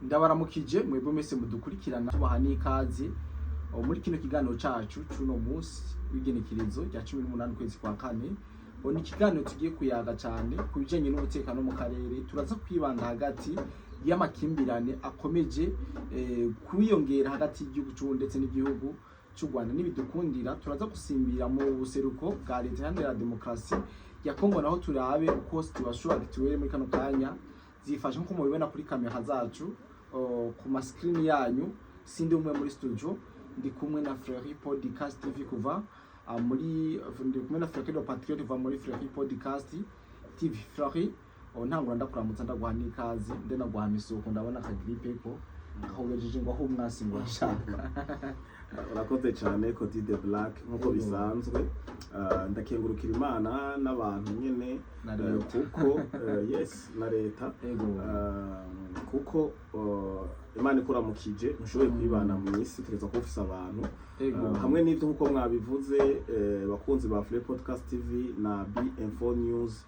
Ndabaramukije mwebwe mwese mudukurikirana, tubaha n'ikaze muri kino kiganiro cacu c'uno munsi w'igenekerezo rya 18 ukwezi kwa kane. Ni ikiganiro tugiye kuyaga cane ku bijanye n'umutekano mu karere. Turaza kwibanda hagati y'amakimbirane akomeje kwiyongera hagati y'igihugu c'u ndetse n'igihugu c'u Rwanda. Nibidukundira, turaza gusimbira mu buseruko bwa Leta Iharanira Demokarasi ya Kongo, naho turabe uko situation actuelle muri kano kanya zifashe. Nkuko mubibona kuri kamera zacu, ku ma screen yanyu, sindi umwe muri studio, ndi kumwe na Fleury Podcast TV kuva muri, ndi kumwe na Fleury le Patriote kuva muri Fleury Podcast TV. Fleury, ntangura ndakuramutsa, ndaguha n'ikaze, ndenaguha misuko. Ndabona akagripe ko kahugejeje ngo aho umwasi ngo ashaka. Urakoze cyane, Cody the Black. Nk'uko bisanzwe, ndakengurukira Imana n'abantu nyene na leta. Kuko yes, na leta. Kuko Imana ikuramukije ntushoboye kwibana mu isi, utegerezwa kuba ufise abantu. Hamwe n'ibyo, nk'uko mwabivuze, bakunzi ba Free Podcast TV na B info News,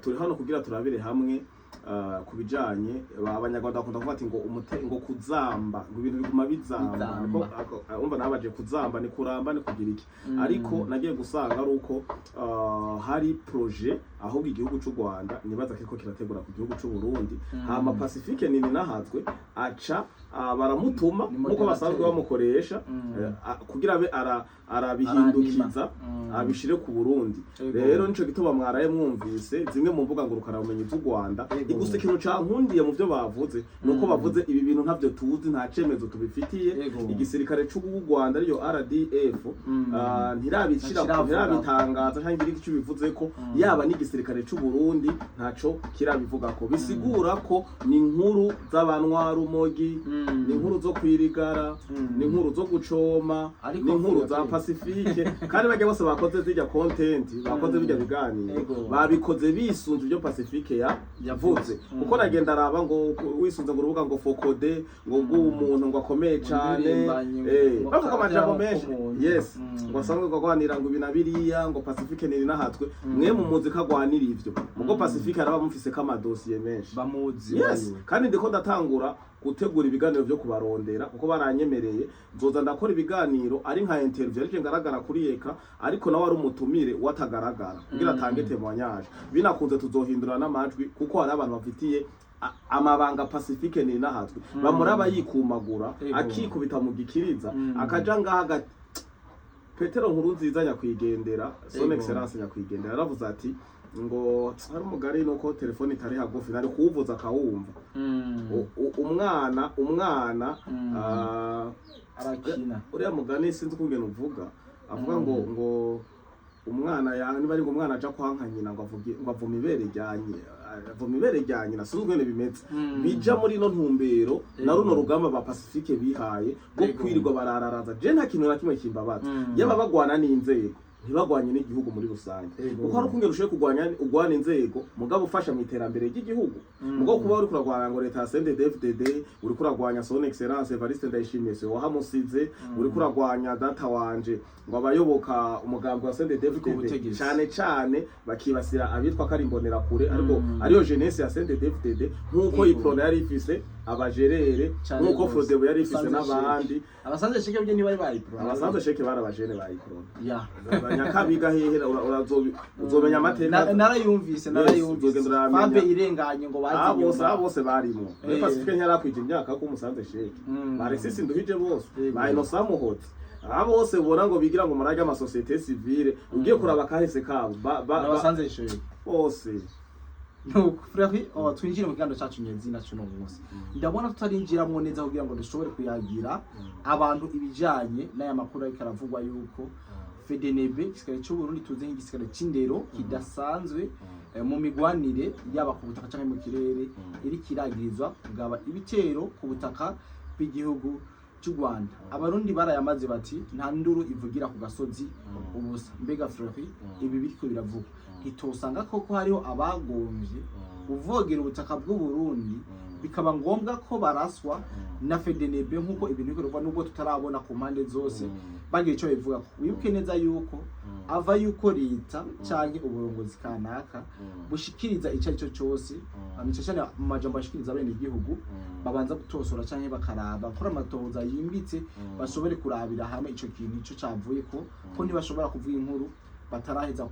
turi hano kugira turabire hamwe ku bijanye Abanyarwanda bakunda kuvuga ati ngo umute ngo kuzamba, ngo ibintu biguma bizamba. Bizamba. Umva nabaje kuzamba ni kuramba ni kugira iki, ariko nagiye gusanga ari uko hari projet ahubwo igihugu c'u Rwanda nibaza kiriko kirategura ku gihugu c'u Burundi. Hama Pacifique nini nahazwe aca baramutuma Ni nkuko basanzwe modérateur. bamukoresha kugira abe arabihindukiza abishire ku Burundi. Rero nico gituma mwaraye mwumvise zimwe mu mbuga ngurukanabumenyi z'u Rwanda. Gusa ikintu cankundiye mu byo bavuze nuko bavuze ibi bintu ntavyo tuzi, nta cemezo tubifitiye. Igisirikare c'u Rwanda, ariyo RDF, ntirabishira Ntakiravuga. ntirabitangaza canke ngire ico bivuze ko yaba n'igisirikare c'u Burundi ntaco kirabivugako. Bisigura ko ni inkuru z'abanywarumogi, ni inkuru zo kwirigara, ni inkuru zo gucoma, Ariko ni inkuru za Fleury. Pacifique. Kandi bajya bose bakoze zirya content, bakoze bijya biganiro, babikoze bisunze ibyo Pacifique ya yavuze, kuko nagenda araba ngo wisunze ngo urubuga ngo Fokode ngo bw'umuntu ngo akomeye cane, Impirimbanyi, ngo bavuga amajambo menshi. k'umuntu. Yes, ngo asanzwe ngo agwanira ngo ibi na biriya, ngo Pacifique ni nahatwe mwe mu muzi ko agwanira ivyo mugo. Pacifique araba mufise ko amadosiye menshi. Bamuzi. Yes. Bayo. Kandi ndiko ndatangura gutegura ibiganiro byo kubarondera, kuko baranyemereye nzoza ndakora ibiganiro ari nka interview, ariko ngaragara kuri eka, ariko nawe ari umutumire watagaragara kugira atange témoignage. Binakunze tuzohindura n'amajwi, kuko hari abantu bafitiye amabanga Pacifique ni nahatwe bamuraba yikumagura, akikubita mu gikiriza, akaja ngaha Petero Nkuru Nziza nyakwigendera, son excellence nyakwigendera, yaravuze ati ngo hari umugari, nuko telefone itari hagufi nari kuwuvuza akawumva. Umwana arakina. Uriya mugani sinzi ukungene uvuga, avuga ngo umwana ya niba ari ngo umwana aja kwanka nyina, ngo avuge ngo avuma ibere rya nyina, avuma ibere rya nyina, sinzi ukungene bimeze. Bija muri ino ntumbero na runo rugamba ba Pacifique bihaye rwo kwirirwa barararaza. Je nta kintu na kimwe kimbabaza yaba bagwana n'inzego, ntibagwanye n'igihugu muri rusange, kuko hari ukungene ushoboye kurwanya ugwana inzego mugabo ufasha mu iterambere ry'igihugu. Mugabo kuba uriko uragwana ngo leta ya CNDD-FDD, uriko uragwanya son excellence Evariste Ndayishimiye, se wahamusize, uriko uragwanya data wanje, ngo abayoboka umugambi wa Uri ku CNDD-FDD butegetsi. cane cane bakibasira abitwa ko ari imbonerakure, ariko ariyo jeunesse ya CNDD-FDD, nk'uko Uprona yari ifise abajerere, Cane nk'uko gose. Frodebu yari ifise Abasanze n'abandi. sheke. Abasanze sheke byo ntibari bayiprona. Abasanze sheke bari abajene bayiprona. Nyakabiga hehe uzomenya amateka. Narayumvise. Yes, Narayumvise. uzogenda uramenya. Fabe irenganye ngo bazi Abo bose inyuma. abo bose barimo muri Pacifique ntiyarakwije imyaka ko umusanze sheke, ba Alexis Nduhije bose, ba Innocent Muhotsi, abo bose ubona ngo bigira ngo murage ama société civile, ugiye kuraba kahise kabo N'abasanze sheke. Bose. Nuko Fleury, twinjire mu kiganiro cyacu nyezina cuno munsi. Ndabona tutarinjiramwo neza kugira ngo dushobore kuyagira abantu ibijanye n'aya makuru ariko aravugwa yuko FDNB, igisirikare cy'u Burundi tuzi nk'igisirikare c'indero kidasanzwe mu migwanire yaba ku butaka canke mu kirere, iri kiragirizwa kugaba ibitero ku butaka bw'igihugu cy'u Rwanda. Abarundi barayamaze bati nta nduru ivugira ku gasozi ubusa. Mbega Fleury, ibi biriko biravugwa, ntitosanga koko hariho abagomvye kuvogera ubutaka bw'u Burundi? Bikaba ngombwa ko baraswa na FDNB, nk'uko ibintu bikorwa, nubwo tutarabona ku mpande zose bagira ico bivuga. Wibuke neza yuko ava yuko leta canke uburongozi kanaka bushikiriza ico ari cyo cyose, cane cane mu majambo bashikiriza bene igihugu, babanza gutosora canke bakaraba, bakora amatohoza yimbitse, bashobore kurabira hamwe ico kintu ico cavuye, ko ntibashobora kuvuga inkuru bataraheza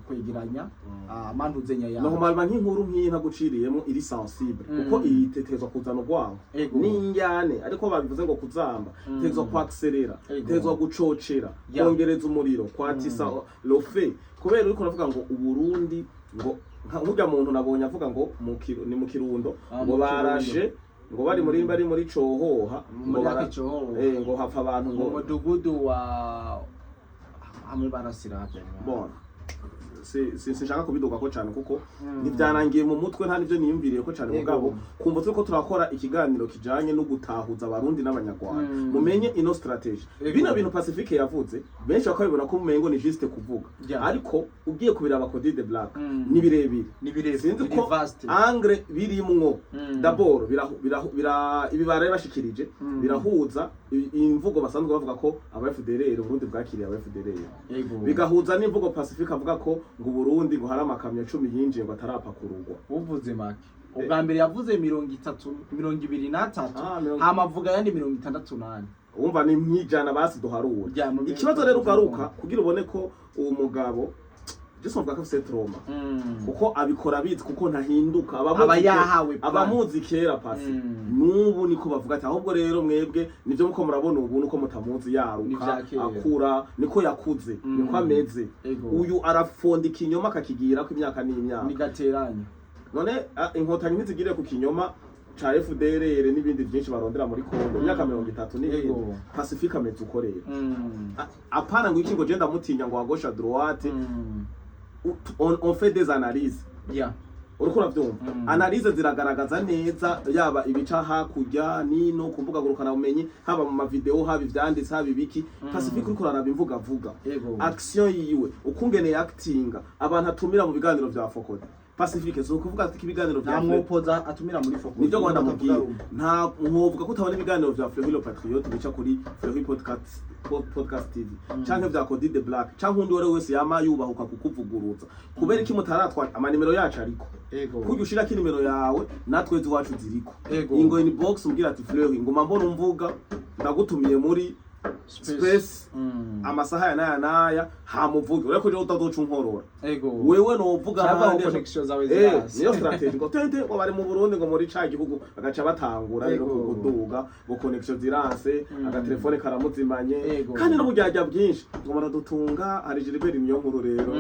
kwegeranya amantuzenya yabo. Normalement, nk'inkuru nk'iyi ntaguciriyemo, iri sensible, kuko iyi itegerezwa kuzana urwango n'injyane, ariko babivuze ngo kuzamba, itegerezwa kwaccélérera, itegerezwa gucocera, kongereza umuriro, kwatisa le feu, kubera uriko uravuga ngo Uburundi, ngo nkurya muntu nabonye avuga ngo ni mu Kirundo, ngo mu barashe, ngo bari muri Cohoha, ngo Muri Lake Cohoha. Ngo hapfa abantu, Mu ngo mudugudu wa hamwe barasira. Bon, sinshaka kubiduga ko cyane, kuko ntibyanangiye mu mutwe, nta nivyo niyumviriye ko cyane. Mugabo kumva turiko turakora ikiganiro kijanye no gutahuza Abarundi n'Abanyarwanda, mumenye ino strategy. Bino bintu Pacifique yavuze, benshi bakabibona ko umengo ni juste kuvuga, ariko ugiye kubiraba Cody the Black, ni birebire. Ni birebire, Sinzi biri ko vaste. angle birimwo. D'abord ibi baraye bashikirije birahuza imvugo basanzwe bavuga ko aba FDLR, Burundi bwakiriye aba FDLR, bigahuza n'imvugo Pacifique avuga ko ngo Burundi ngo hari amakamyo 10 yinjiye ngo atarapakururwa. Uvuze make, ubwa mbere yavuze 30, 23, Ah, hama avuga ayandi 64. Wumva ni nk'ijana basi duharura. Ya, mu Ikibazo rero ugaruka kugira ubone ko uwo mugabo just bavuga ko afise trauma, kuko abikora abizi, kuko ntahinduka. Aba yahawe plan. Abamuzi kera pasi, n'ubu niko bavuga ati ahubwo rero mwebwe nivyo muko murabona ubu nuko mutamuzi Ni yaruka vya kera. akura, niko yakuze, niko ameze. Uyu arafonda ikinyoma akakigirako imyaka n'imyaka. Nigateranya. None Inkotanyi ntizigire ku kinyoma ca FDLR n'ibindi byinshi barondera muri Kongo imyaka 30 n'ibindi? Pacifique ameze uko rero. Apana ngo iki, ngo je ndamutinya, ngo à gauche, à droite. On fait des analyses. Uriko uravyumva? Analyse ziragaragaza neza, yaba ibica hakurya nino ku mbuga ngurukanabumenyi, haba mu mavideo, haba ivyanditse, haba ibiki. Pacifique uriko uraraba imvuga avuga, action yiwe, ukungene actinga, abantu atumira mu biganiro vya Fokode. Pacifique si ukuvuga ati ko ibiganiro Nta vya mwopoza atumira muri Fokode. Nibyo Rwanda mubwira, nta nkovuga ko utabona ibiganiro vya Fleury le Patriote bica kuri Fleury Podcast, Podcast TV, canke vya Cody the Black, canke undi uwari wese yama yubahuka kukuvuguruza. Kubera iki mutaratwa amanimero yacu? Ariko kurya ushirako inimero yawe, natwe iwacu ziriko. Ingo inbox umbwira ati: "Fleury, nguma mbona umvuga, ndagutumiye muri space amasaha ya naya naya, hamuvuge." Ureko rero utazoca unkorora. Wewe novuga Cyangwa ahandi. aho connection zawe ziraza. Niyo strategy, ngo tente ngo bari mu Burundi, ngo muri ca gihugu, bagaca batangura rero kuduga ngo connection ziranse, agatelefone karamuzimanye. Kandi n'uburyarya bwinshi, ngo muradutunga, hari Gilbert niyo nkuru rero.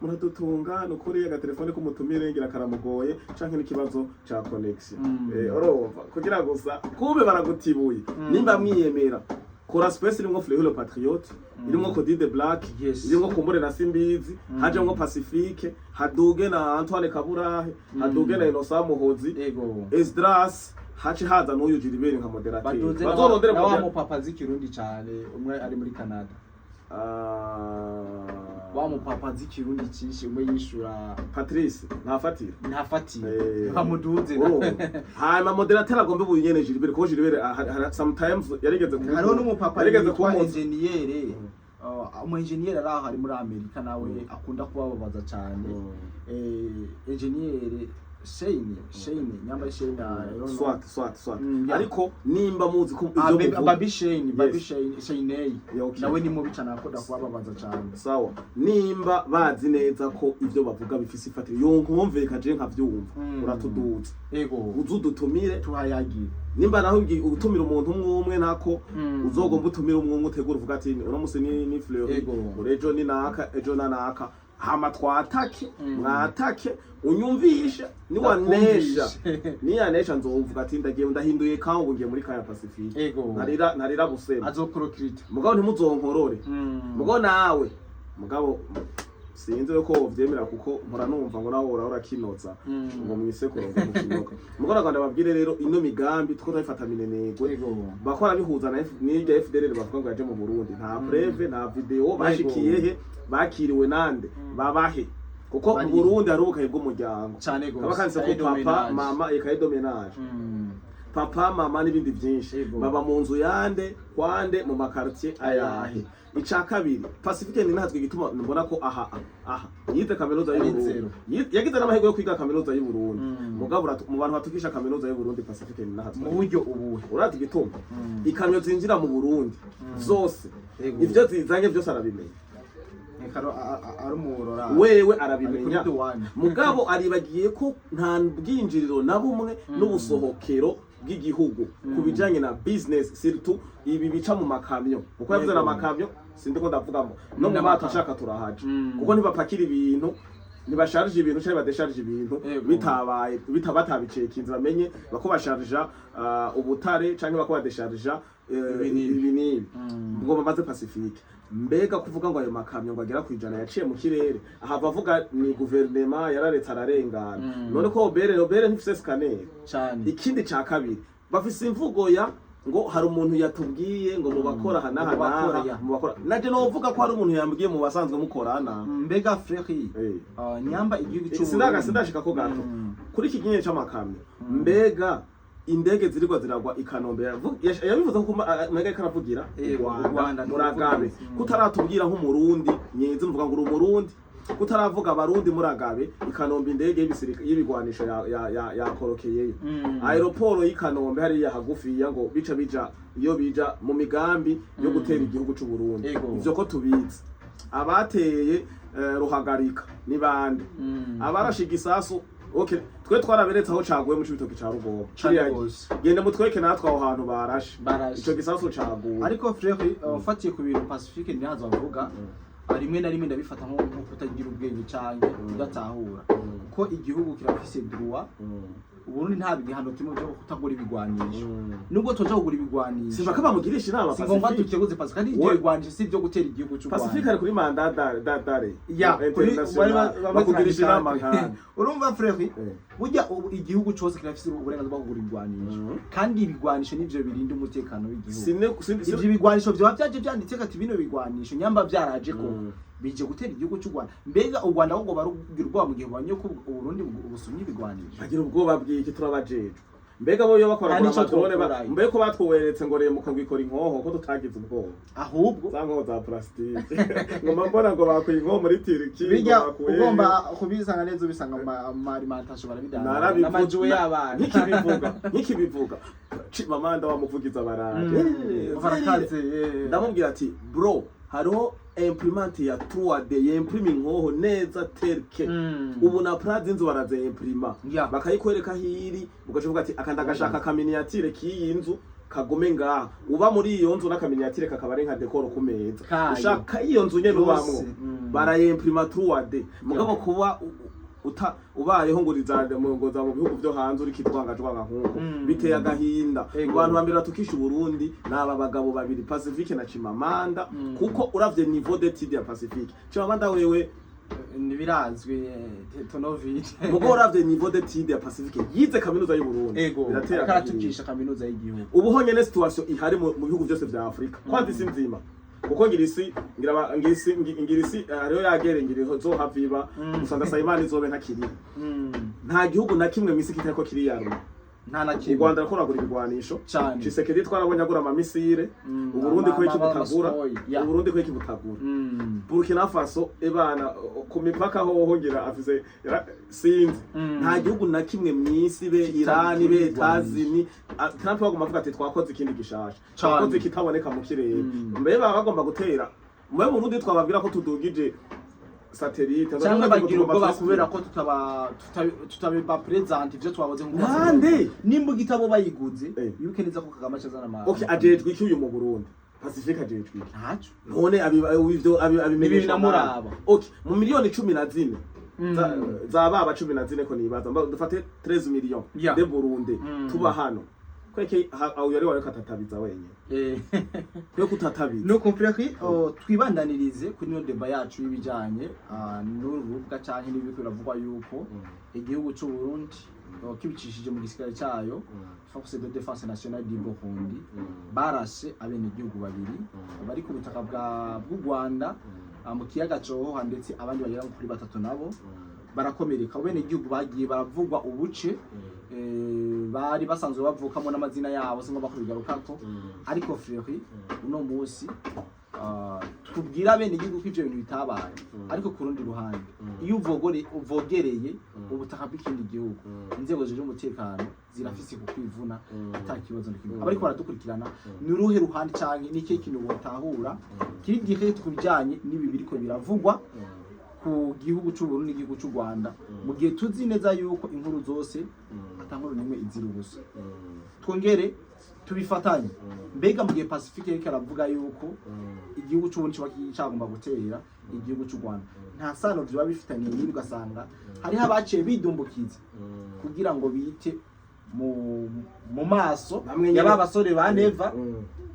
Muradutunga nukuri, agatelefone k'umutumire ngira karamugoye canke n'ikibazo ca connection. Urumva kugira gusa kube baragutibuye. Nimba mwiyemera, kora space irimwo Fleury le Patriote, irimwo Cody the Black, irimwo Kumbure na Simbizi, hajemwo Pacifique, haduge na Antoine Kaburahe, haduge na Innocent Muhozi, Esdras, hace haza n'uyu Gilbert nka moderateur. Baduze Bazorondere na wa mupapa azi Ikirundi cane, umwe ari muri Canada. Wa mupapa azi Ikirundi cyinshi, umwe yishura. Patrice ntafatira. Ntafatira. Bamuduze. Urumva, hanyuma moderateur agomba ubu nyene Gilbert, kuko Gilbert sometimes yarigeze Hariho n'umupapa yarigeze yitwa kumuzi. enjeniyere, umu enjeniyeri ari aho ari muri Amerika, nawe akunda kubababaza cyane. Enjeniyere Shane, nyamba Shane, I don't know. Soit, soit. Yeah. Ariko nimba muzi ko Ah, ivyo Baby, muvuga Baby Shane, Baby Yes. Shane, Shane. Yeah, okay. Nawe ni mubi cyane, akunda kubababaza cyane. Sawa, nimba bazi neza ko ivyo bavuga bifise ifatiro, yonkumveka je nkavyumva, uratuduza, uzudutumire, Tuhayagire. Nimba naho utumira umuntu umwe umwe, nako uzogomba utumira umwe umwe, utegura uvuga ati uno musi ni Fleury, ejo ni naka, ejo na naka, hama twatake, mwatake, unyumvishe niwanesha. Ndakumvishe. Niyanesha nzovuga ati ndagiye, ndahinduye kangu, ngiye muri kaya Pacifique. Ntarira busema. Azokurokirita. Mugabo ntimuzonkorore. Mugabo nawe, mugabo sinzi ko wovyemera, kuko mpora numva ngo nawe urahora urakinoza, ngo mwisekuro, ngo mukinoka. Mugabo Rwanda babwire rero, ino migambi two turabifata minenegwe. Bakora bihuza na n'irya FDLR bavuga ngo yaje mu Burundi, nta preuve, nta video. Bashikiye he? Bakiriwe nande? Babahe? Kuko mu Burundi hari ubukaye bw'umuryango. Cane gose. Kaba kanditse ko Cahier de papa, ménage. mama, cahier de ménage, papa, mama n'ibindi byinshi. Baba mu nzu yande, kwande, mu makartier ayahe? Ica kabiri, Pacifique ni natwe igituma mbona ko aha aha yize kaminuza Ari y'u Burundi. zero. Yagize n'amahirwe yo kwiga kaminuza y'u Burundi. Mugabo mu bantu batukisha kaminuza y'u Burundi, Pacifique ni natwe. Mu buryo ubuhe? Urazi igituma? Ikamyo zinjira mu Burundi zose, ivyo zizanye byose arabimenya. Reka ari umurora. Wewe Ari kuri arabimenya. douane. Mugabo aribagiye ko nta bwinjiriro na bumwe n'ubusohokero bw'igihugu ku bijanye na business, surtout ibi bica mu makamyo, kuko yavuze n'amakamyo, sindi ko ndavugamo no mu mato. N'amakamyo. Ashaka turahaja, kuko ntibapakira ibintu, ntibasharije ibintu canke badesharije ibintu bitabaye batabicekinze, bamenye bako basharija ubutare canke bako badesharija Ibinini. ibinini. Ngo bamaze Pacifique, mbega kuvuga ngo ayo makamyo ngo agera ku 100 yaciye mu kirere, ahava avuga ni guverinema yararetse ararengana. None ko OBR ntifise scanner? Cane. Ikindi ca kabiri, bafise imvugo ya ngo hari umuntu yatubwiye ngo mu bakora aha n'aha Mu bakora, n'aha ya. mu bakora. Naje novuga ko hari umuntu yambwiye mu basanzwe mukorana. Mbega Frère, nyamba igihugu cy'u Sindaga sindashika ko gato kuri iki kinye c'amakamyo. Mbega indege zirigwa ziragwa i Kanombe, yabivuze ko mbega ariko aravugira Yego, u u Rwanda, Rwanda, muragabe. Kutaratubwira nk'umurundi nyenzi, mvuga ngo uri umurundi, kutaravuga abarundi muragabe i Kanombe indege y'ibigwanisho yakorokeyeyo. Aéroport y'i Kanombe hariya hagufiya, ngo bica bija iyo bija mu migambi yo gutera igihugu c'u Burundi. Ivyo ko tubizi, abateye Ruhagarika ni bande? Abarashe igisasu, okay, twe twaraberetse aho caguye mu Cibitoke ca Rugombo. Cane Kiriya gose. genda mutweke natwe aho hantu barashe. Barashe. Ico gisasu caguye. Ariko Frère, ufatiye ku bintu Pacifique ntihazo avuga, rimwe na rimwe ndabifata nko kutagira ubwenge canke kudatahura, kuko igihugu kirafise droit. Uburundi nta bihano turimo byo kutagura ibigwanisho. Nubwo tuja kugura ibigwanisho, Simba ko bamugirisha inama. si ngombwa Pacifique. dukeguze Pacifique, kandi ibyo bigwanisho si ibyo gutera igihugu cy'u Pacifique Rwanda. ari kuri mandat d'arrêt Ya, kuri international, bakugirisha inama nkana. Urumva Frère, burya ubu igihugu cyose kirafise uburenganzira bwo kugura ibigwanisho, kandi ibigwanisho nivyo birinda umutekano w'igihugu. Sine sine. Ivyo bigwanisho vyoba vyaje vyanditse ati bino bigwanisho nyamba vyaraje ko bije gutera igihugu cy'u Rwanda, mbega u Rwanda ahubwo barugira ubwoba mu gihe babonye ko Uburundi busumye ibigwanisho? Bagira ubwoba bw'iki? Turabajejwe. Mbega bo yo bakora Nta nico amadrone twokora. mbega ko batwoweretse ngo remuka ngo ikora inkoho, ko tutagize ubwoba? Ahubwo za nkoho za plastique, ngo mbona ngo bakuye inkoho muri Turiki, ngo bijya bakuye ugomba kubisanga neza, ubisanga mu ma alimentation barabidandaza Narabivuze. n'amajuwe y'abana. Nkikibivuga Chimamanda wamuvugiza baraje. Barakaze. Ndamubwira ati bro, hariho imprimante ya 3D yimprima inkoho neza terke. Ubu na plan z'inzu barazimprima, bakayikwereka aho iri, ugaca uvuga ati akanda gashaka kaminiature k'iyi nzu kagume ngaha, uba muri iyo nzu n'akaminiature kakaba ari nka décor ku meza. Kayo. Ushaka iyo nzu nyene ubamwo, Yose. barayimprima 3D. Mugabo kuba uta ubayeho ngo urizande mu ngo za mu bihugu vyo hanze uri kitwangajwanga nkuko, biteye agahinda. Mu bantu bambere batukisha Uburundi ni aba bagabo babiri, Pacifique na Chimamanda, kuko uravye niveau d'étude ya Pacifique, Chimamanda wewe Ntibirazwi, tonovide. Mugo uravye niveau d'étude ya Pacifique, yize kaminuza y'u Burundi, biratera agahinda. Karatukisha kaminuza y'igihugu. Ubu honyene situation ihari mu bihugu byose vya Afrika, kwanza isi nzima, kuko ngira isi ngira ngira isi ngira isi hariho yagere ngira izohava iba. Gusa ndasaba Imana izobe ntakiriho. Nta gihugu na kimwe mw'isi kitariko kiriyaruma. Nta na U kimwe. Rwanda ruriko ibigwanisho. Cane. Tshisekedi twarabonye agura amamisire. Uburundi ko iki butagura? Amasikoyi, ya. Uburundi ko iki butagura? Burkina Faso ebana ku mipaka hoho ngira afise sinzi. Nta gihugu na kimwe mw'isi, be Kitagura Iran, be ibigwanisho. Etazini, Trump bagomba avuga ati twakoze ikindi gishasha, Cane. twakoze ikitaboneka mu kirere. Mbe baba bagomba gutera mbe Burundi, twababwira ko tudugije satellite Cyangwa bagira ubwoba kubera ko tutaba tutabiba present ivyo twaboze nko Nande? nimba igitabo bayiguze. Wibuke neza ko Kagame acazana ama Okay, ajejwe iki uyu mu Burundi? Pacifique ajejwe iki? Ntaco. None ivyo abimenyesha Ntibinamuraba. nabi. Okay, mu miliyoni 14 za baba 14 ko nibaza dufate 13 millions de Burundi tuba hano, kweke aho yari wareka atatabiza wenyine, kwe kutatabiza. Nuko Frère, twibandanirize kuri ino débat yacu y'ibijanye n'urubuga canke n'ibiriko biravugwa yuko igihugu c'u Burundi kibicishije mu gisirikare cyayo, Force de Défense Nationale du Burundi, barashe abenegihugu babiri bari ku butaka bw'u Rwanda, mu kiyaga Cohoha, ndetse abandi bagera kuri batatu nabo barakomereka. Abenegihugu bagiye baravugwa ubuce bari basanzwe bavukamo n'amazina yabo, singombwa kubigarukako. Ariko Fleury, uno munsi tubwira abenegihugu ko ivyo bintu bitabaye. Ariko ku rundi ruhande, iyo uvogereye ubutaka bw'ikindi gihugu, inzego zijejwe umutekano zirafise kukwivuna ata kibazo na kimwe. Abariko baradukurikirana, ni uruhe ruhande canke ni ikihe kintu botahura kiri direct ku bijanye n'ibi biriko biravugwa ku gihugu c'u Burundi n'igihugu c'u Rwanda, mu gihe tuzi neza yuko inkuru zose ata nkuru nimwe izira ubusa? Twongere tubifatanye, mbega mu gihe Pacifique yariko aravuga yuko igihugu c'u Burundi kiba cagomba gutera igihugu c'u Rwanda, nta sano vyoba bifitaniye n'ibi? Ugasanga hariho abaciye bidumbukiza kugira ngo bite mu maso Bamwe nyene- ya ba basore ba Neva,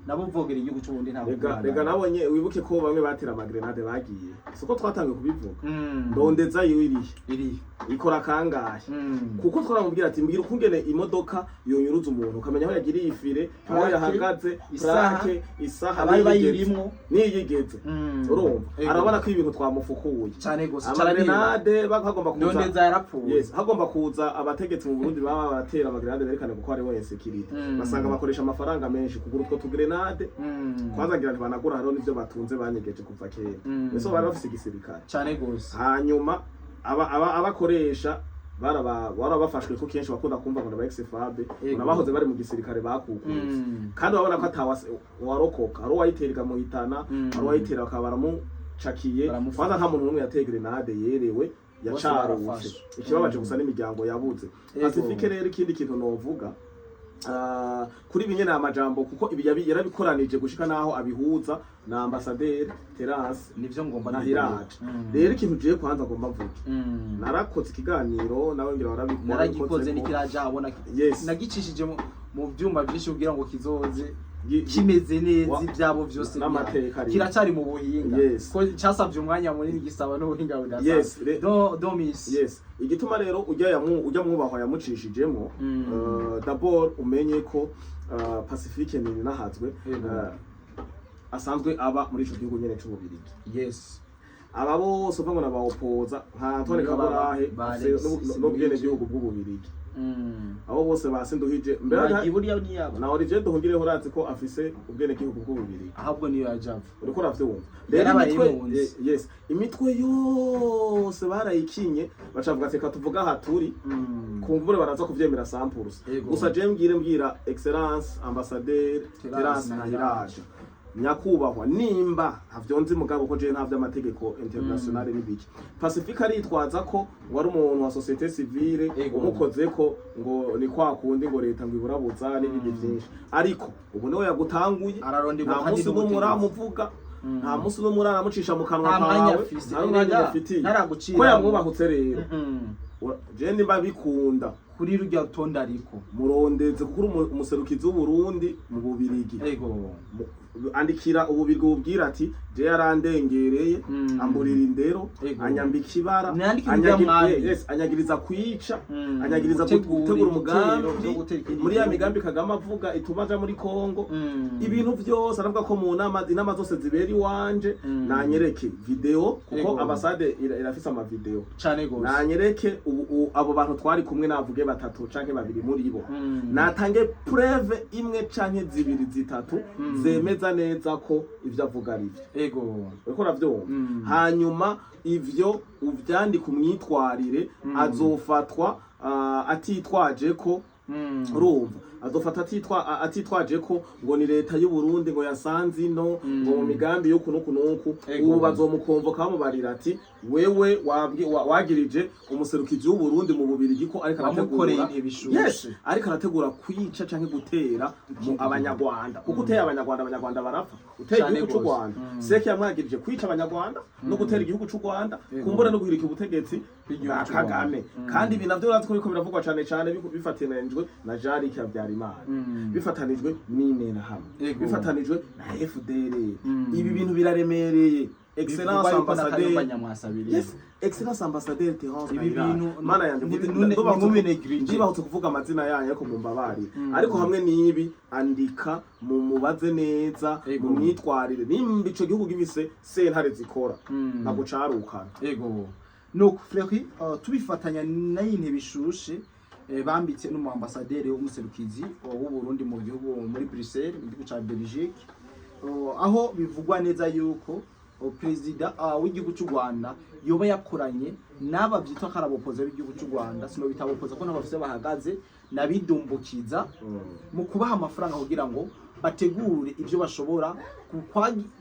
nabo vogera igihugu c'u Burundi ntabwo. Rega nabonye, wibuke ko bamwe batera amagrenade bagiye, siko twatangiye kubivuga. Ndondeza yiwe irihe? Iri. Ikora kangahe? Kuko twaramubwira ati: "Mbwira ukungene imodoka yonyuruza umuntu, ukamenya aho yagiriye ifire, aho Plaque, yahagaze, isaha, plaque, isaha, abari niyigeze." bayirimwo. Niyigeze. Urumva, arabona ko ibintu twamufukuye. Cane gose, carabireba. Amagrenade hagomba kuza. Ndondeza yarapfuye. Yes, hagomba kuza abategetsi mu Burundi baba baratera amagrenade berekane kuko hariho insécurité. Basanga bakoresha amafaranga menshi kugura utwo tugrenade. Kwanza ngira ntibanagura, hariho n'ivyo batunze banyegeje kuva kera. Ese bari bafise igisirikare. Cane gose. Hanyuma abakoresha barabafashwe, ko kenshi bakunda kumva ngo n'aba ex-FAB, nabahoze bari mu gisirikare bakukuruza. Kandi urabona ko atawase warokoka, ari uwayitera ikamuhitana, ari uwayitera bakaba baramucakiye. Baramufata. Kwanza nta muntu n'umwe yateye grenade yerewe, yacarutse. Barafashe. Ikibabaje gusa n'imiryango yabuze. Pacifique rero, ikindi kintu novuga kuri ibi nyene, amajambo, kuko ibi yarabikoranije gushika naho abihuza na ambasaderi Terence Nivyo ngomba. na Hiraje. Rero ikintu jewe kwanza ngomba mvuge, narakoze ikiganiro nawe ngira warabikora. Naragikoze, nikiraja abona. Nagicishije mu vyuma vyinshi kugira ngo kizoze kimeze neza, ivyabo vyose n'amateka arimo. Kiracari mu buhinga. Ko casavye umwanya munini, gisaba n'ubuhinga budasanzwe. Do miss. Yes, igituma rero ujya mwubahwa yamucishijemo, d'abord umenye ko Pacifique Nininahazwe asanzwe aba muri ico gihugu nyene c'Ububirigi. Aba bose uvuga ngo nabawopoza nka Antoine Niyo baba Kaburahe ba afise Alexis n'ubwenegihugu bw'Ububirigi. Abo bose ba Sinduhije mbere Bagiye buriya niyaba. Na Olivier Nduhungirehe urazi ko afise ubwenegihugu bw'Ububirigi. Ahubwo niyo yajava. Uriko uravyumva rero. Yarabaye Imitwe impunzi. Yes, imitwe yose barayikinye, bacavuga ati: "Reka tuvuge aha turi." Kumbure baraza kuvyemera samples. Gusa je mbwira excellence ambassadeur Terence Terence Ntahiraje, nyakubahwa, nimba ntavyo nzi mugabo ko je ntavyo amategeko international n'ibiki, Pacifique aritwaza ko ngo ari umuntu wa société civile, umukozeko ngo ni kwa kundi ngo leta ngo iburabuza n'ibindi vyinshi, ariko ubu niwe yagutanguye. Araronderwa Nta kandi munsi n'umwe n'ubutegetsi. uramuvuga, nta munsi n'umwe uraramucisha mu kanwa Nta mwanya kawe. afise. Nta n'umwanya Erega, afitiye ntaragucira. ko yamwubahutse rero. Je nimba bikunda Kuri rurya rutonde ariko murondeze, kuko uri umuserukizi w'Uburundi mu Bubirigi. Andikira Ububirigi ububwira ati: "Je yarandengereye, amburira indero, anyambika ibara, Nandike urya mwami. Yes, anyagiriza kwica, anyagiriza Gutegura gutegura ibitero umugambi vyo gutera ikindi muri ya gihugu. migambi Kagame avuga ituma aja muri Kongo." Ibintu vyose aravuga ko mu nama, inama zose zibera iwanje. Nanyereke video, kuko ambasade irafise amavideo. Cane gose. Nanyereke abo bantu twari kumwe, navuge batatu canke babiri muri bo. Natange preuve imwe canke zibiri, zitatu, zemeza neza ko ivyo avuga ari vyo. Uriko uravyumva? Hanyuma ivyo uvyandika, umwitwarire, azofatwa atitwaje ko urumva, azofata atitwaje ko ngo ni leta y'u Burundi ngo yasanze ino ngo mu migambi y'uku n'uku n'uku. Ubu bazomukonvoka bamubarira ati: "Wewe wagirije umuserukizi w'u Burundi mu Bubirigi ko ariko Wamukoreye arategura ibihe bishushe. Yes, ariko arategura kwica canke gutera mu Abanyarwanda, kuko uteye Abanyarwanda, Abanyarwanda barapfa, uteye Cane igihugu c'u gose. Rwanda." Seke yamwagirije kwica Abanyarwanda no gutera igihugu c'u Rwanda, kumbura no guhirika ubutegetsi bw'igihugu bwa c'u Rwanda. Kagame. Kandi ibi navyo urazi ko biriko biravugwa cane cane bifatanijwe na Jean-Luc Habyarimana, bifatanijwe n'Interahamwe, bifatanijwe na FDL. Ibi bintu biraremereye. Excellence Bivugwa yuko na ambassadeur. Kayumba Nyamwasa biri. Yes, Excellence Ambassadeur Terence Ibi Kayiranga. bintu Mana yanjye, ntimubinegirije. Ndibahutse kuvuga amazina yanyu, ariko mumbabare. Ariko hamwe n'ibi, andika, mumubaze neza Ego. mu myitwarire nimba ico gihugu gifise sentare zikora, ntabwo carukana. Ego. Nuko Fleury, tubifatanya n'ayintu bishushe, bambitse n'umu ambassadeur w'umuserukizi w'u Burundi mu gihugu, muri Bruxelles, mu gihugu ca Belgique, aho bivugwa neza yuko perezida w'igihugu cy'u Rwanda yoba yakoranye n'aba byitwa ko ari abopoza b'igihugu cy'u Rwanda, sino bitabopoza ko nabo bafise bahagaze nabidumbukiza mu kubaha amafaranga kugira ngo bategure ibyo bashobora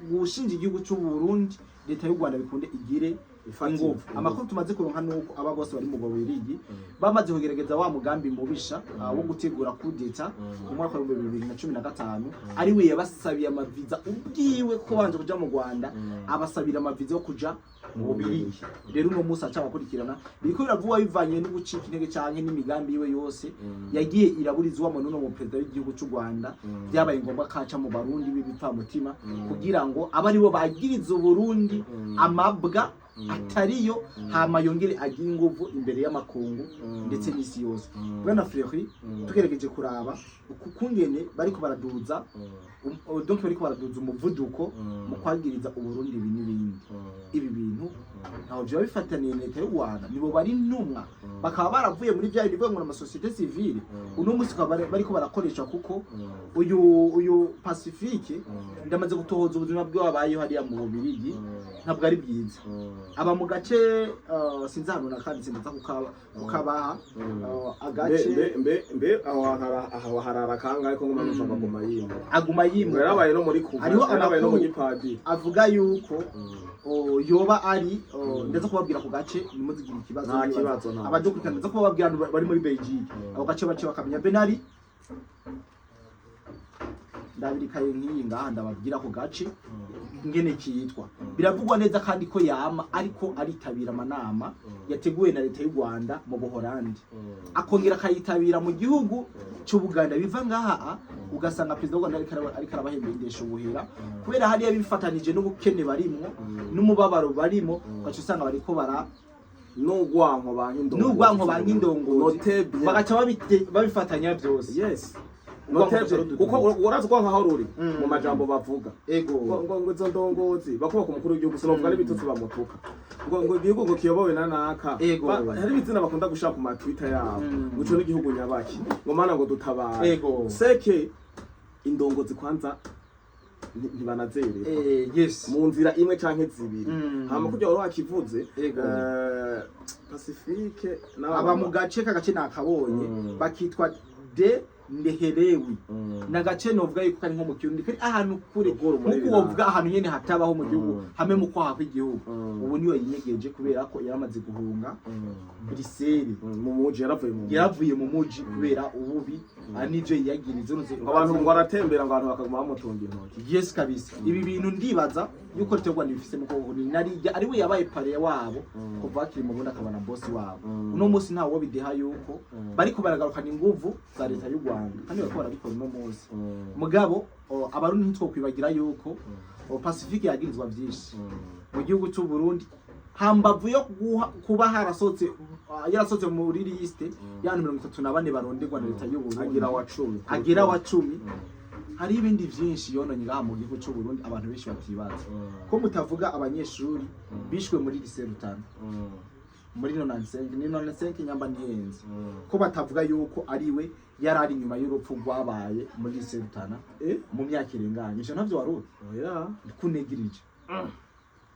gushinja igihugu cy'u Burundi, leta y'u Rwanda bikunde igire Ifatire. inguvu. Amakuru tumaze kuronka nuko aba bose bari mu Bubiligi bamaze kugerageza wa mugambi mubisha wo gutegura kudeta mu mwaka wa 2015, ari we yabasabiye amaviza ubwiwe ko banje kuja mu Rwanda, abasabira amaviza yo kuja mu Bubiligi. Rero uno munsi aca abakurikirana, biriko biravugwa bivanye no gucika intege canke n'imigambi yiwe yose yagiye iraburizwamo n'uno mu perezida w'igihugu cy'u Rwanda. Byabaye ngombwa kaca mu Barundi b'ibipfamutima kugira ngo abe aribo bagiriza Uburundi amabwa atariyo, hama yongere agire inguvu imbere y'amakungu ndetse n'isi yose. Bwana Fleury, tugerageje kuraba kungene bariko baraduza donc bariko baraduza umuvuduko mu kwagiriza Uburundi ibi n'ibindi, ibi bintu ntaho vyoba bifataniye na leta y'u Rwanda? Nibo bari intumwa, bakaba baravuye muri bya bivuga ngo amasosiyete civile, uno munsi bakaba bariko barakoresha, kuko uyu Pacifique ndamaze gutohoza ubuzima bwe wabayeho hariya mu Bubirigi, ntabwo ari bwiza. Aba mu gace, sinzi ahantu nakanditse, ndaza kukabaha, agace. Mbe aho hantu aho harara kangahe ko nguma numva ngo aguma yimuka? Aguma Ngo yimuka. yarabaye no muri kuva Hariho yarabaye no mu amakuru gipadiri. avuga yuko yoba ari, ndaza kubabwira ku gace, nimuzigire ikibazo. Nta Nibaza. kibazo, nta. Abadukurikirana, ndaza kubabwira abantu bari muri Belgique, ako gace bace bakamenya. Benari ndabirikaye nk'iyi ngaha, ndababwira ako gace ngene kitwa. Biravugwa neza kandi ko yama ariko aritabira amanama yateguwe na leta y'u Rwanda mu Buholandi, akongera akayitabira mu gihugu cy'Ubuganda. Biva ngaha ugasanga perezida w'u Rwanda ariko arabahemba indesho ubuhera, kubera hariya bifatanije n'ubukene barimwo n'umubabaro barimo, ugaca usanga bariko bara N'urwanko ba nk'indongozi. N'urwanko ba nk'indongozi. Note bien. Bagaca babifatanya byose. Yes. Urwanko Note bien. ruca Kuko urazi urwanko aho ruri mu majambo bavuga ego ngo izo ndongozi bakubaka umukuru w'igihugu, sinovuga n'ibitutsi bamutuka, ngo igihugu ngo kiyobowe na naka. Ego. Hari ibitsina bakunda gushaka ku ma Twitter yabo, ngo ico n'igihugu nyabaki, ngo mana ngo dutabare. Ego. Seke indongozi kwanza ntibanazerekwa Yes. mu nzira imwe canke zibiri. Hama kurya wari wakivuze, Ego. Pacifique Aba mu gace kagace nakabonye, bakitwa de Ndeherewi. Ni agace novuga yuko kari nko mu Kirundi, kari ahantu kure, Ruguru muri nkuko Biranga. wovuga ahantu nyene hatabaho mu gihugu, hamwe mu kwaha kw'igihugu. Ubu niyo yinyegeje kubera ko yaramaze guhunga Bruxelles. Mu muji, yaravuye mu muji. Yaravuye mu muji kubera ububi n'ivyo yiyagiriza uruzi. Ngo abantu ngo aratembera, ngo abantu bakaguma bamutunga intoki. Yes kabisa. Ibi bintu ndibaza yuko leta y'u Rwanda ibifise mu kuboko, ni narijya ari we yabaye parrain wabo kuva bakiri mu Burundi, akaba na boss wabo. Uno munsi ntawo wo bideha yuko bariko baragarukana inguvu za leta y'u Rwanda, kandi bariko barabikora uno munsi. Mugabo Abarundi ntitwokwibagira yuko Pacifique yagirizwa vyinshi mu gihugu cy'u Burundi, hambavu yo kuba harasohotse, yarasohotse muri liste y'abantu 34 baronderwa na leta y'u Burundi. Agira wa 10. Agira wa 10. Hari ibindi vyinshi yononye ngaha mu gihugu cy'u Burundi abantu benshi batibaza. Ko mutavuga abanyeshuri bishwe muri lycée Rutana muri 95, ni 95 nyamba ntihenze, ko batavuga yuko ari we yari ari inyuma y'urupfu rwabaye muri lycée Rutana mu myaka irenganye? Ivyo ntavyo wari uzi? Oya. Kunegirije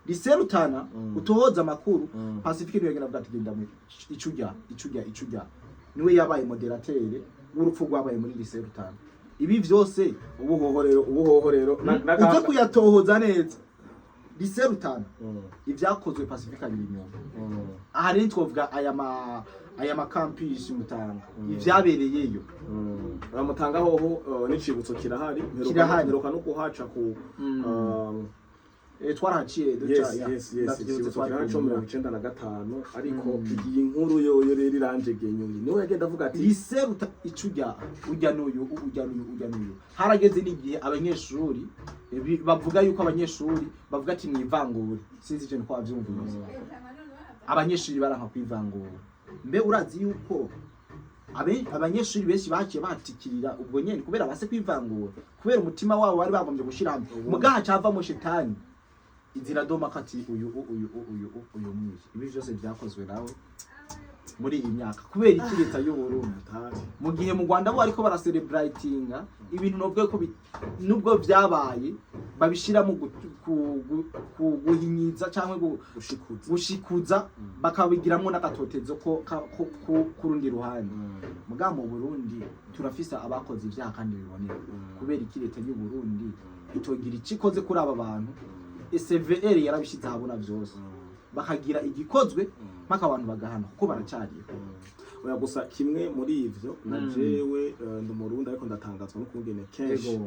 lycée Rutana, utohoza amakuru. Pacifique niwe yagenda avuga ati genda mu icujya icujya icujya, niwe yabaye modérateur w'urupfu rwabaye muri lycée Rutana. Ibi vyose Ubuhoho rero uze kuyatohoza neza, lycée Rutana, ibyakozwe Pacifique abiri inyuma. Aha rero twovuga aya ma campus Mutanga, ivyabereyeyo. Bamutanga hoho, n'icibutso kirahari. Kirahari. Mperuka no kuhaca ku Twarahaciye duca yes. ya, Yes, ndavyibutse. icibutso Twari kirahari co kumwe. 95, ariko iyi nkuru yoyo rero iranjegeye nyoni, niwe yagenda avuga ati Lycée Ruta icujya ujya n'uyu, ujya n'uyu, ujya n'uyu. Harageze n'igihe abanyeshuri Bavuga yuko abanyeshuri bavuga ati mwivangure, sinzi icyo niko wavyumvise. Abanyeshuri baranka kwivangura. Mbe urazi yuko abanyeshuri benshi baciye batikirira ubwo nyene kubera base kwivangura, kubera umutima wabo bari bagombye gushira hamwe, mugaha cavamo shetani inzira doma kati uyu uyu uyu uyu mwishi. Ibi vyose vyakozwe nawe muri iyi myaka. Kubera iki leta y'u Burundi, mu gihe mu Rwanda bo ariko baracelebratinga ibintu nubwo ko nubwo vyabaye babishiramo guhinyiza cyangwa Gushikuza. Gushikuza, bakabigiramwo n'agatotezo ko kurundi ruhande. Muga mu Burundi turafise abakoze ivyaha kandi biboneka. Kubera iki leta y'u Burundi itogira icyo ikoze kuri aba bantu? CVR yarabishize ahabona vyose, bakagira igikozwe mpaka abantu bagahana kuko baracariho. Oya, gusa kimwe muri ivyo na jewe ndi Umurundi, ariko ndatangazwa n'ukungene kenshi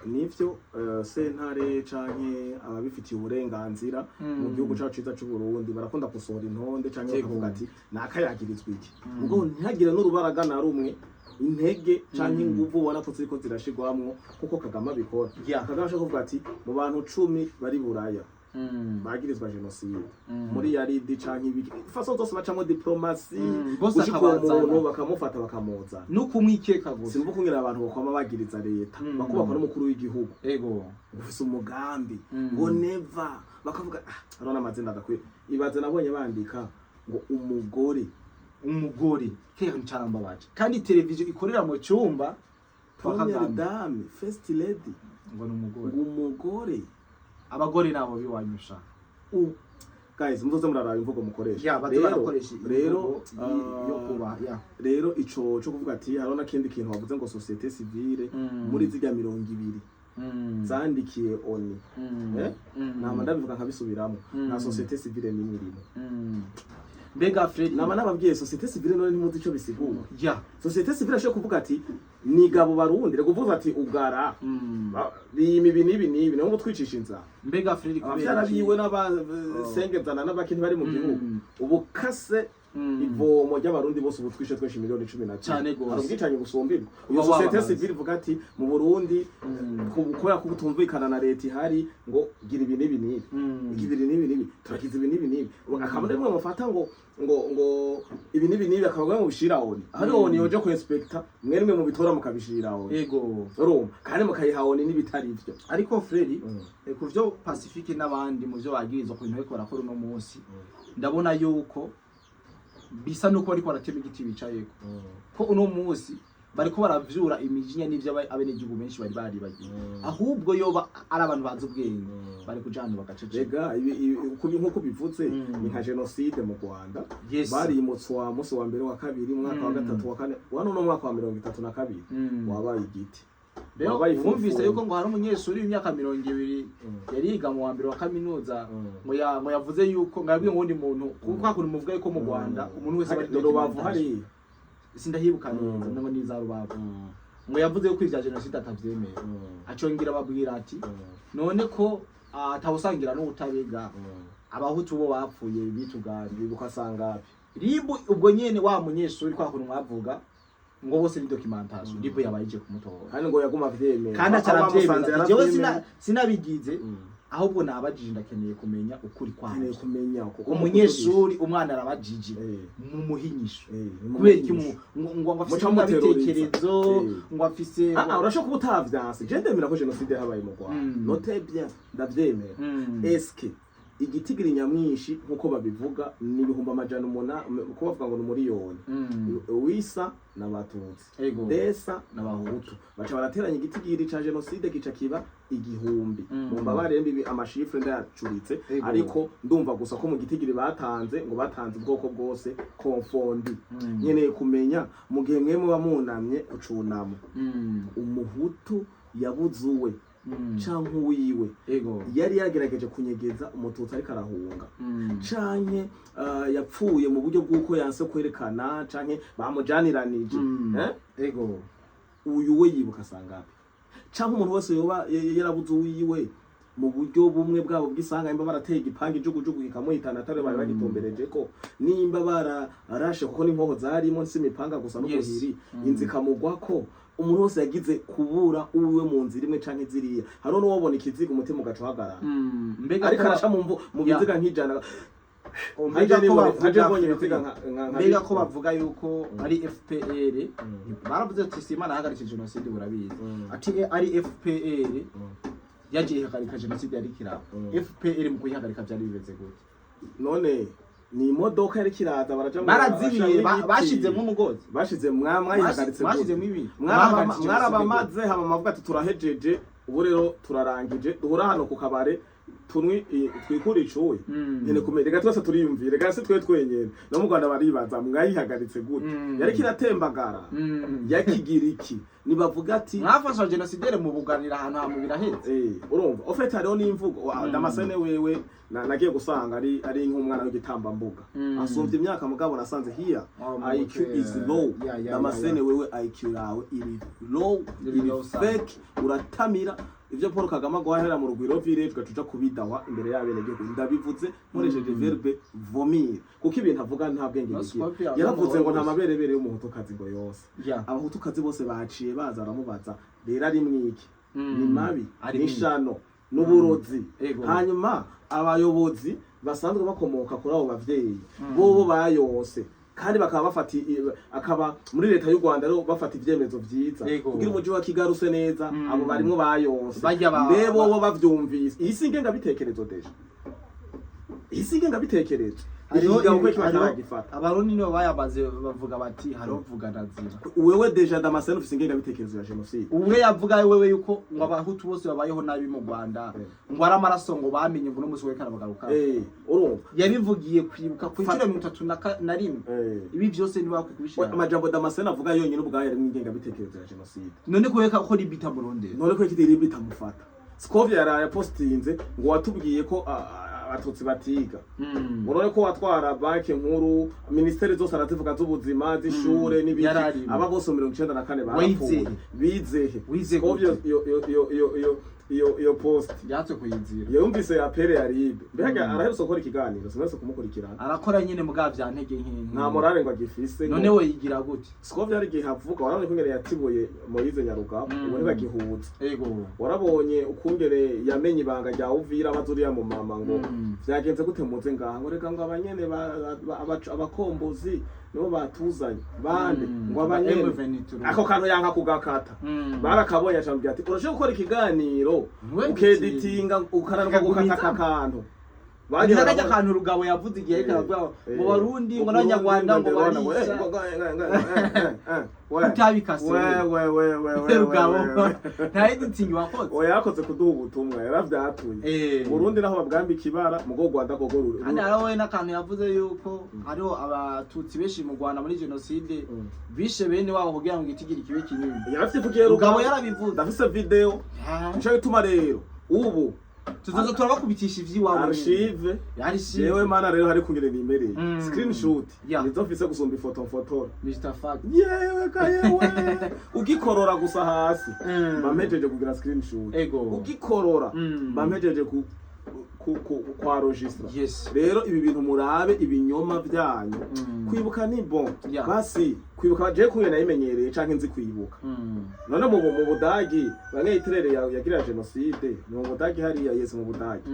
nivyo sentare canke ababifitiye uburenganzira mu gihugu cacu ciza c'u Burundi barakunda gusohora intonde canke bakavuga ati nakayagirizwa iki, ubwo ntihagire n'urubaraga na rumwe, intege canke inguvu ubona ko ziriko zirashirwamwo kuko Kagame abikora. Kagame ashaka kuvuga ati mu bantu 10 bari Buraya bagirizwa jenoside muri yaridi canke ibiki, façon zose bacamwo diplomatie Bose gushika uwo akabazana. muntu bakamufata bakamuzana. Nukumwikeka gusa. Sinumva ukungene abantu bokwama bagiriza leta, bakubakwa n'umukuru w'igihugu ufise umugambi ngo neva bakavuga ah, hariho n'amazina adakwiye. Ibaze nabonye bandika ngo umugore. Umugore kera ncarambabaje, kandi televiziyo ikorera mu cyumba kwa Première Kagame. dame, first lady. Ngo ni umugore. Ngo umugore. Abagore nabo biwanyusha. Guys, muzoze muraraba imvugo mukoresha. Ya, baze barakoresha rero imvugo yo kubaha ya. Rero ico co kuvuga ati hariho n'akindi kintu wavuze ngo société civile muri zirya 20 zandikiye ONU, eh? Nama ndabivuga nkabisubiramo, nta société civile n'imwe irimo. Mbega Fred, Nama nababwiye société civile, none ntimuzi ico bisigura? Ya. Société civile ashobora kuvuga ati nigabo Barundi, reka uvuga ati ugara bima ibi n'ibi n'ibi, niho ngo twicisha inzara. Mbega Fred, kubera Abavyara iki? biwe n'abasengezana n'abaki ntibari mu gihugu. Ubu kase ivomo ry'Abarundi bose, ubu twishe tweshe miliyoni 11. Cane gose. Hari ubwicanyi busumbirwa iyo Uba société wababaza. civile ivuga ati mu Burundi kubera ko kutumvikana na leta ihari, ngo gira ibi n'ibi n'ibi, gira ibi n'ibi n'ibi, turakiza ibi n'ibi n'ibi. Akaba ari mwe mufata ngo ibi n'ibi n'ibi, akaba ari mubishira ONU, hari ONU yoje ku inspecta, mwe nimwe mubitora mukabishira ONU. Urumva kandi mukayiha ONU n'ibitari ivyo. Ariko Fred, ku vyo Pacifique n'abandi mu vyo bagirizwa, ku bintu bariko barakora uno munsi, ndabona yuko bisa nuko bariko baratema igiti bicayeko, ko uno munsi bariko baravyura imijinya n'ivyo abenegihugu benshi bari baribagiwe. Ahubwo yoba ari abantu bazi ubwenge, bari kuja ahantu bagaceceka. Rega nkuko bivuze, ni nka jenoside mu Rwanda. Barimutse wa munsi wa mbere, wa kabiri, umwaka wa gatatu, wa kane, wa none umwaka wa 32 wabaye igiti. Rero Wabaye wumvise ifufu. yuko ngo hari umunyeshuri w'imyaka 20 yari yiga mu wa mbere wa kaminuza, ngo yavuze yuko ngo yabwiye uwundi muntu, kuko kwa kuntu muvuga yuko mu Rwanda umuntu wese aba ari Ni Rubavu documentation. Hariya. Sindahibuka neza, ngo ni za Rubavu. Ngo yavuze yuko ivya jenoside atavyemera, acongera ababwira ati none ko atawusangira n'ubutabega, Abahutu bo bapfuye bituganje. Bibuka sangapi? Ribu ubwo nyene wa munyeshuri, kwa kuntu mwavuga ngo bose ni documentation, RIB yabaye ije kumutora. Kandi ngo yaguma avyemera. Kandi Aho bamusanze acaravyemeza ati, jewe yaravyemera. sinabigize, ahubwo nabajije, ndakeneye kumenya ukuri Nkeneye kwavyo. kumenya kuko Umunyeshuri, umwana arabajije, mu muhinyisho. Kubera iki ngo afise Muca muteroriza. ibitekerezo, ngo afise Ah, ah, urashobora kuba utavyanse. Je ndemera ko jenoside yabaye mu Rwanda. Note bien, ndavyemera. Eske igitigiri nyamwinshi nkuko babivuga ni 800,000, uko bavuga ngo ni umuriyoni, wisa n'Abatutsi, desa n'Abahutu, baca barateranya igitigiri ca jenoside kica kiba 1000. Mu mbabare mbibi amachiffres ndayacuritse, ariko ndumva gusa ko mu gitigiri batanze ngo batanze ubwoko bwose confondu. Nkeneye kumenya mu gihe mwe muba munamye ucunamo, Umuhutu yabuzuwe canke uwiwe yari yagerageje kunyegeza Umututsi ariko arahunga, canke yapfuye mu buryo bw'uko yanse kwerekana, canke bamujaniranije, eh? Uyu we yibuka sangapi? Canke umuntu wese yoba yarabuze uwiwe Mu buryo bumwe bwabo bw'isanga, nimba barateye igipanga ijugujugu kikamuhitana atari bari bagitumbereje ko, nimba bararashe, kuko n'inkoho zarimo si imipanga gusa n'ubuhiri, inzu ikamugwako, umuntu wese yagize kubura uwiwe mu nzira imwe canke ziriya, hariho n'uwobona ikiziga umutima ugaca uhagarara. Mbega ariko ko araca mu mvu mu biziga nk'ijana. Mbega ko bavuga Nkaje mbonye ibiziga mbega ko bavuga yuko ari FPR, baravuze ati Simana yahagaritse jenoside, urabizi, ati ari FPR yagiye ihagarika jenoside yari kiraba. FPR mu kuyihagarika byari bimeze gute? None ni imodoka yari kiraza, baraja barazibiye bashiramo ibiti. Bashizemo umugozi. Bashize mwayihagaritse gute? Bashizemo ibi. Bahagaritse jenoside. Mwarabamaze hama mavuga ati turahejeje, ubu rero turarangije, duhura hano ku kabare tunwi twikure icuye. Nyene kumenya, reka twese turiyumvire, reka si twe twenyene, no mu Rwanda baribaza mwayihagaritse gute. Yariko iratembagara. Yakigira iki nibavuga ati mwafasha genosidere mu buganira ahantu hamu biraheze. Urumva au fait hariho n'imvugo Damascene wewe nagiye gusanga ari nk'umwana w'igitambambuga, asumvye imyaka, mugabo nasanze here Oh, IQ okay. is low. Damascene, wewe IQ yawe iri low, iri iri low sana. fake, uratamira ivyo Paul Kagame agwahera mu Rugwiro Village, ugaca kubidawa imbere y'abenegihugu. Ndabivuze nkoresheje verbe vomir, kuko ibintu avuga nta bwenge No, bigira. Scorpio, Yaravuze ngo nta gusa. maberebere y'umuhutukazi ngo yose, abahutukazi bose baciye baza baramubaza rero ari mwiki, ni mabi, ari ni mwiki. ishano n'uburozi. Hanyuma abayobozi basanzwe bakomoka kuri abo bavyeyi bobo bayonse, kandi bakaba bafata akaba muri leta y'u Rwanda rero bafata ivyemezo vyiza kugira umuji wa Kigali use neza. Abo barimwo bayonse, Barya mbe bobo bavyumvise, iyi si ingengabitekerezo déjà, iyi si ingengabitekerezo. Iki kigabo ko kiba Abarundi nibo bayamaze, bavuga bati hariho vuga na zira. Wewe déjà Damascene ufise ingengabitekerezo ya jenoside. Ubwe yavuga wewe yuko ngo abahutu bose babayeho nabi mu Rwanda, ngo ari amaraso ngo bamenye, ngo n'umunsi werekana bagaruka. Urumva Yabivugiye kwibuka ku inshuro 31. Ibi byose niba bakwiye kubishira. Amajambo Damascene avuga yonyine ubwayo ari ingengabitekerezo ya jenoside. None kubeka ko ribita murondera? None ko ikitiri bitamufata, Scovia yaraye apostinze ngo watubwiye ko abatutsi batiga, urone ko watwara banki nkuru, ministeri zose arazivuga, z'ubuzima, z'ishure, n'ibiki. Yararimo. Aba bose 94 barapfuye. Wizehe. Bizehe? Wize Scovia gute? iyo post Yatse kuyizira. yumvise ya pere ya ribe, mbega araherutse gukora ikiganiro, sinese kumukurikirana. Arakora nyine mugabo vya ntege nke. Nta morale ngo agifise. None we yigira gute? Scovia hari igihe avuga, warabonye ukungene yatibuye Moise Nyarugabo, ubu ntibagihuza. Warabonye ukungene yamenye ibanga rya Uvira, abaza uriya mu mama ngo vyagenze gute muze ngaha, ngo reka ngo abanyene abakombozi nibo batuzanye bande, ngo abanyene M23. Ako kantu yanka kugakata. Barakabonye, acambwira ati urashobora gukora ikiganiro Ntiwe ukeditinga ukananirwa gukata aka kantu. Ni n'akajya kantu Rugabo yavuze igihe ariko aravuga ngo Barundi ngo n'Abanyarwanda ngo barisha. Utabikase we. Rugabo nta editing wakoze. Oya, yakoze kuduha ubutumwa, yaravyatuye. Burundi naho babwambika ibara mugo Rwanda gogo ruri. Kandi hariho we n'akantu yavuze yuko hariho abatutsi benshi mu Rwanda muri jenoside bishe bene wabo kugira ngo igitigiri kibe kinini. Yaravyivugiye. Rugabo yarabivuze. Ndafise video. Nico gituma rero ubu Tuzoza turabakubitisha ivy'iwabo. Archive. Archive. Jewe mana rero hari kungene nimereye screenshot nizo mfise gusumba ifoto mfotora. Mr Fact. Yewe ka yewe, ugikorora gusa hasi mba mpejeje kugira screenshot. Ugikorora mba mpejeje ku kwa registra. Rero ibi bintu murabe ibinyoma byanyu. Kwibuka ni bon. Basi kwibuka je kumwe nayimenyereye canke nzi kwibuka. None mu Budagi bamwe Hitler yagira jenoside ni mu Budagi hariya, yes, mu Budagi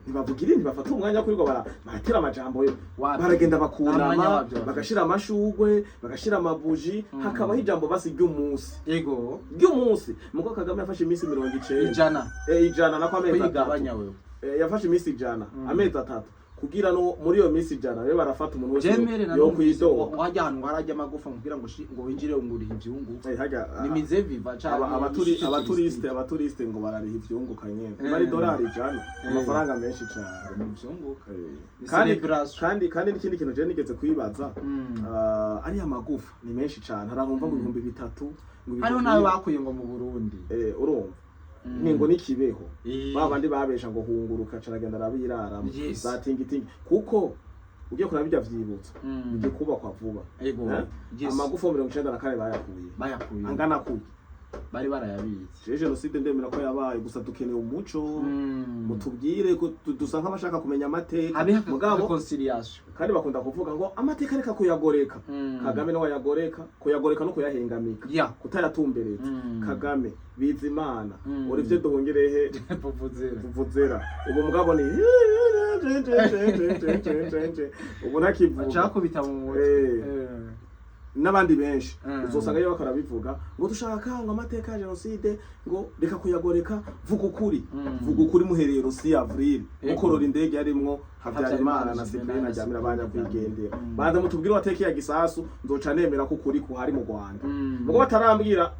ntibavugira, ntibafata umwanya kuri baratera amajambo yo Wapi? baragenda Nta mwanya bakunama, wabyo bafite. bagashira amashugwe, bagashira amabuji, hakabaho ijambo basi ry'umunsi ry'umunsi. Muko Kagame yafashe iminsi 90, 100. 100 nako amezi 3. Kuyigabanya wewe. Yafashe iminsi 100, amezi 3, kugira no muri iyo minsi 100 rero barafata umuntu wese Jemere na yo numvise ngo kwidoga. ngo hajya ahantu ngo harajya amagufa kugira ngo ngo winjire ngo urihe ivyungu. Hajya Ni mize viva canke abaturiste ngo barariha ivyunguka nyene, bari $100, amafaranga menshi cane. Mu vyunguka. Ni Kandi celebration. kandi n'ikindi kintu je nigeze kwibaza, ariya magufa ni menshi cane, hari abumva ngo 3000 ngo Hariho n'ayo bakuye ngo mu Burundi. Urumva ni ngo nikibeho ba bandi babesha ngo hunguruka caragenda arabiraramo za tingitingi, kuko ugiye kuraba bijya vyibutso bigiye kubakwa vuba. Eh? Ego. Yes. Amagufa 94 bayakuye Bayakuye. angana kuki? Bari barayabitse. Je jenoside ndemera ko yabaye, gusa dukeneye umuco. Mutubwire ko dusa nk'abashaka kumenya amateka. Habe Mugabo réconciliation. kandi bakunda kuvuga ngo amateka reka kuyagoreka. Kagame niwe ayagoreka, kuyagoreka no kuyahengamika, kutayatumbereza. Kagame, Bizimana, Olivier Duhungirehe, Vuvuzela. Vuvuzela. Ubu mugabo ni ubu ntakivuga. Bacakubita mu mutwe. N'abandi benshi uzosanga iyo bakora bivuga ngo dushaka ngo amateka ya jenoside, ngo reka kuyagoreka, vuga ukuri. Vuga ukuri muhereye 6 avril, mukorora indege yarimwo Habyarimana na Cyprien Ntaryamira, banyakwigendera. Banza mutubwire uwateka ya gisasu, nzoca nemera ko ukuri kuhari mu Rwanda. Mugo batarambwira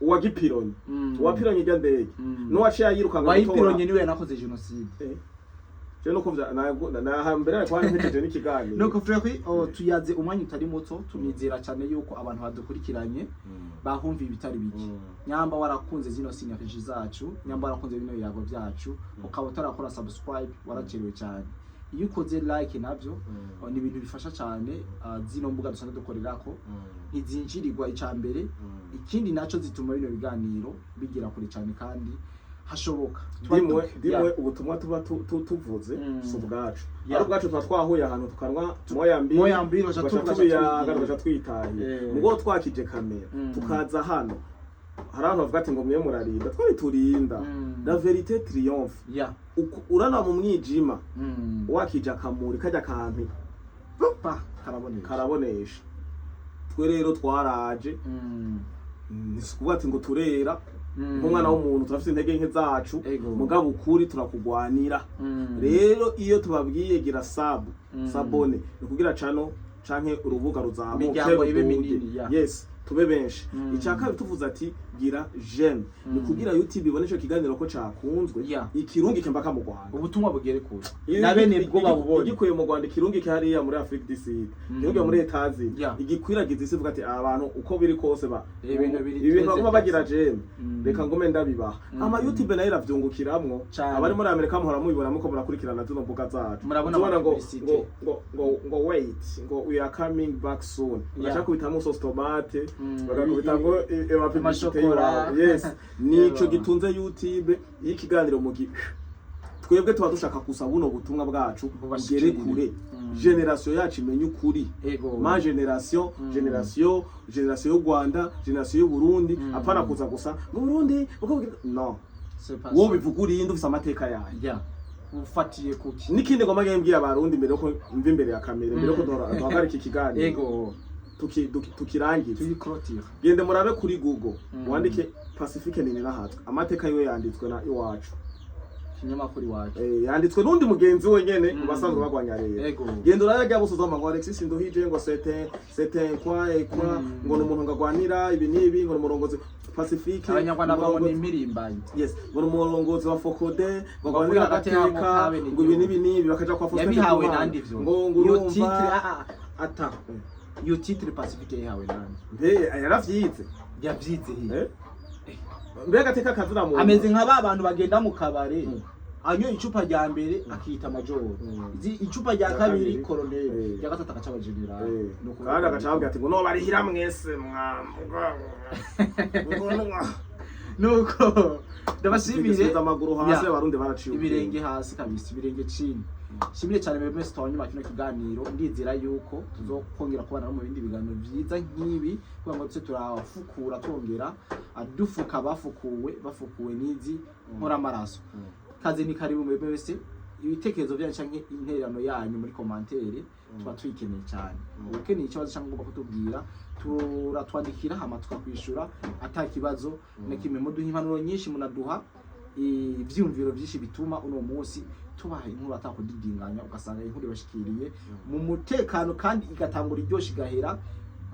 uwagipironye, uwapironye irya ndege, n'uwaciye yirukanga. Wayipironye niwe yanakoze jenoside. Je nuko vya na hambere ariko hari mpejeje n'ikiganiro. Nuko Fleury, oh, tuyaze umwanya utari muto, tunizera cyane yuko abantu badukurikiranye bahumva ibitari bike. Nyamba warakunze zino synergie zacu, nyamba warakunze bino biyago byacu, ukaba utarakora subscribe, waracerewe cyane. Iyo ukoze like navyo, oh, ni ibintu bifasha cyane. Zino mbuga dusanzwe dukorerako ntizinjirirwa icya mbere, ikindi naco zituma bino biganiro bigera kure cyane kandi hashoboka. Dimwe dimwe ubutumwa tuba tuvuze si ubwacu. Ari ubwacu tuba twahuye ahantu tukanwa moya mbiri, Moya mbiri, baca tugaca tugaca tubiyaga, twigira. Tugaca twitahiye. Mugo twakije kamera, tukaza hano, hari abantu bavuga ati ngo mwe murarinda, twari turinda. La vérité triomphe. Urana mu mwijima, wakije akamuri kajya kantu Pa karabonesha. Karabonesha. Twe rero twaraje, ni ukuvuga ati ngo turera nk'umwana w'umuntu, turafite intege nke zacu. Mugabo ukuri turakugwanira. Rero iyo tubabwiye gira sub, s'abonner, ni kugira cano canke urubuga ruzamuke, Imiryango ibe ruduge. minini, ya. Yes, tube benshi. Icya kabiri tuvuze ati gira j'aime, ni kugira YouTube ibone ico kiganiro ko cakunzwe, ikirungike mpaka mu Rwanda. Ubutumwa bugere kure na bene bwo babubonye. Igikuye mu Rwanda, ikirungike hariya muri Afrique du Sud, ikirungike muri Etats-Unis, igikwiragiza isi, ivuga ati abantu uko biri kose ba Ibintu biri ibintu twese baguma bagira j'aime, reka ngume ndabibaha. Ama YouTube nayo iravyungukiramwo. Cane. Abari muri Amerika muhora mubibona muko murakurikirana zino mbuga zacu. Murabona Uzobona ngo ama publicité. ngo wait, ngo we are coming back soon. Bagaca kubitamwo sauce tomate, bagakubitamwo ama publicité Amashokora. y'iwabo. Yes, nico Yego. gitunze YouTube. Iyo ikiganiro mu gi twebwe tuba dushaka gusa buno butumwa bwacu bugere Bubashikire. kure, génération yacu imenye ukuri. Ma génération, génération y'u Rwanda, génération y'u Burundi. Apana kuza gusa ngo Burundi uko no C'est pas wowe ça. bivuga urinde ufise amateka yayo. Ufatiye kuki? N'ikindi ngoma ngiye mbwira abarundi mbere yuko mva imbere ya kamera, mbere yuko duhagarika ikiganiro, tukirangiza, Tuyiclôture. gende murabe kuri Google, wandike Pacifique Nininahazwe, amateka yiwe yanditswe na Iwacu. Kinyamakuru Iwacu. Yanditswe n'undi mugenzi we nyene mu basanzwe bagwanya rero. Genda urarya busuzuma ngo Alexis Nduhije ngo c'était quoi et quoi, ngo ni umuntu ngo agwanira ibi n'ibi, ngo ni umurongozi Pacifique. Abanyarwanda babona umurongozi- impirimbanyi. Yes, ngo ni umurongozi wa FOCODE, ngo Ngo agwanira avuye hagati y'amoko agateka, abenegihugu. ngo ibi n'ibi n'ibi, bakaja kwa Faustin Yabihawe Ndikumana. nande ivyo? Ngo Iyo urumva titre, ata iyo titre Pacifique yahawe nande? Mbe yaravyize. Yavyize he? Mbe agateka kazina muntu. Ameze nka ba bantu bagenda mu kabare, anyoye icupa rya mbere akiyita majoro, icupa rya Rya kabiri kabiri. koroneli, rya gatatu agaca aba général. Kandi agaca ababwira ati ngo no barihira mwese mwa Nuko ndabashimire. Bisize amaguru hasi. Abarundi baraciye ubwenge. Ibirenge hasi kabisa, ibirenge chini. Shimire cyane mwebwe mwese twabonye kino kiganiro. Ndizera yuko tuzokongera kubana no mu bindi biganiro byiza nk'ibi, kugira ngo tuze turafukura, twongera dufuka bafukuwe, bafukuwe n'izi nkoramaraso. Kaze ni karibu mwebwe wese, ibitekerezo byanyu canke intererano yanyu muri commentaire tuba tuyikeneye cyane. Ukeneye ikibazo cyangwa ugomba kutubwira, turatwandikira hama tukakwishura ata kibazo na kimwe. Muduha impanuro nyinshi, munaduha ivyiyumviro vyinshi bituma uno munsi tubaha inkuru atakudidinganya, ugasanga inkuru ibashikiriye mu mutekano kandi igatangura iryoshe igahera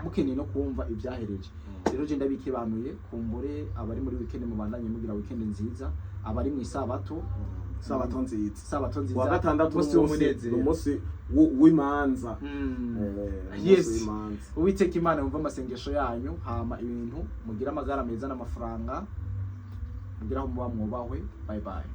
mukeneye no kumva ibyahereje. Rero je ndabikebanuye, kumbure abari muri weekend mubandanye mugira weekend nziza, abari mu isabato Sabato nziza. Sabato nziza. Wa gatandatu umunsi w'umunezero. Umunsi w'imanza. Umunsi w'imanza. Uwiteka Imana yumva amasengesho yanyu, hama ibintu mugire amagara meza n'amafaranga, mugire aho muba mwubahwe. Bye bye.